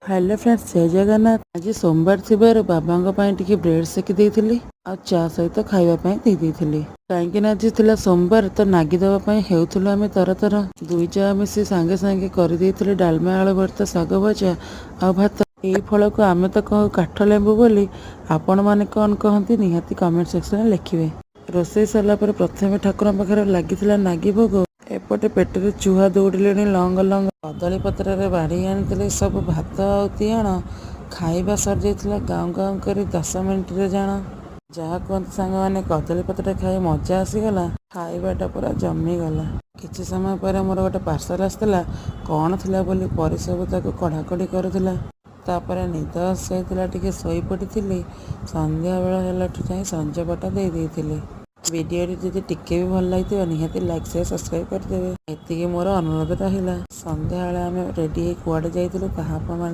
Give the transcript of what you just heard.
Hello friends, ଜୟ ଜଗନ୍ନାଥ। ଆଜି ସୋମବାର ଥିବାରୁ ବାବାଙ୍କ ପାଇଁ ଟିକେ ବ୍ରେଡ୍ ସେକି ଦେଇଥିଲି ଆଉ ଚା ସହିତ ଖାଇବା ପାଇଁ ଦେଇ ଦେଇଥିଲି। କାହିଁକି ନା ଆଜି ଥିଲା ସୋମବାର, ତ ନାଗି ଦେବା ପାଇଁ ହେଉଥିଲୁ ଆମେ ତରତର। ଦୁଇ ଯା ମିଶି ସାଙ୍ଗେ ସାଙ୍ଗେ କରିଦେଇଥିଲୁ ଡାଲମା, ଆଳୁ ଭର୍ତ୍ତା, ଶାଗ ଭଜା ଆଉ ଭାତ। ଏଇ ଫଳକୁ ଆମେ ତ କହୁ କାଠ ଲେମ୍ବୁ ବୋଲି। ଆପଣମାନେ କ'ଣ କହନ୍ତି, ନିହାତି କମେଣ୍ଟ ସେକ୍ସନରେ ଲେଖିବେ। ରୋଷେଇ ସରିଲା ପରେ ପ୍ରଥମେ ଠାକୁରଙ୍କ ପାଖରେ ଲାଗିଥିଲା ନାଗି ଭୋଗ। ଏପଟେ ପେଟରେ ଚୁହା ଦୌଡ଼ିଲେଣି ଲଙ୍ଗ ଲଙ୍ଗ। କଦଳୀ ପତ୍ରରେ ବାଢ଼ି ଆଣିଥିଲେ ସବୁ ଭାତ ଆଉ ତିଅଣ। ଖାଇବା ସରିଯାଇଥିଲା ଗାଉଁ ଗାଉଁ କରି 10 ମିନିଟରେ ଜାଣ। ଯାହା କୁହନ୍ତୁ ସାଙ୍ଗମାନେ, କଦଳୀ ପତ୍ରରେ ଖାଇ ମଜା ଆସିଗଲା। ଖାଇବାଟା ପୁରା ଜମିଗଲା। କିଛି ସମୟ ପରେ ମୋର ଗୋଟେ ପାର୍ସଲ ଆସିଥିଲା। କ'ଣ ଥିଲା ବୋଲି ପରି ସବୁ ତାକୁ କଢ଼ାକଢ଼ି କରୁଥିଲା। ତାପରେ ନିଦ ଆସିଯାଇଥିଲା, ଟିକେ ଶୋଇପଡ଼ିଥିଲି। ସନ୍ଧ୍ୟାବେଳ ହେଲାଠୁ ଯାଇ ସଞ୍ଜବଟା ଦେଇ ଦେଇଥିଲି। ଭିଡ଼ିଓଟି ଯଦି ଟିକେ ବି ଭଲ ଲାଗିଥିବ, ନିହାତି ଲାଇକ୍, ସେୟାର, ସବସ୍କ୍ରାଇବ୍ କରିଦେବେ। ଏତିକି ମୋର ଅନୁରୋଧ ରହିଲା। ସନ୍ଧ୍ୟାବେଳେ ଆମେ ରେଡ଼ି ହେଇ କୁଆଡ଼େ ଯାଇଥିଲୁ, ତାହା ଆପଣମାନେ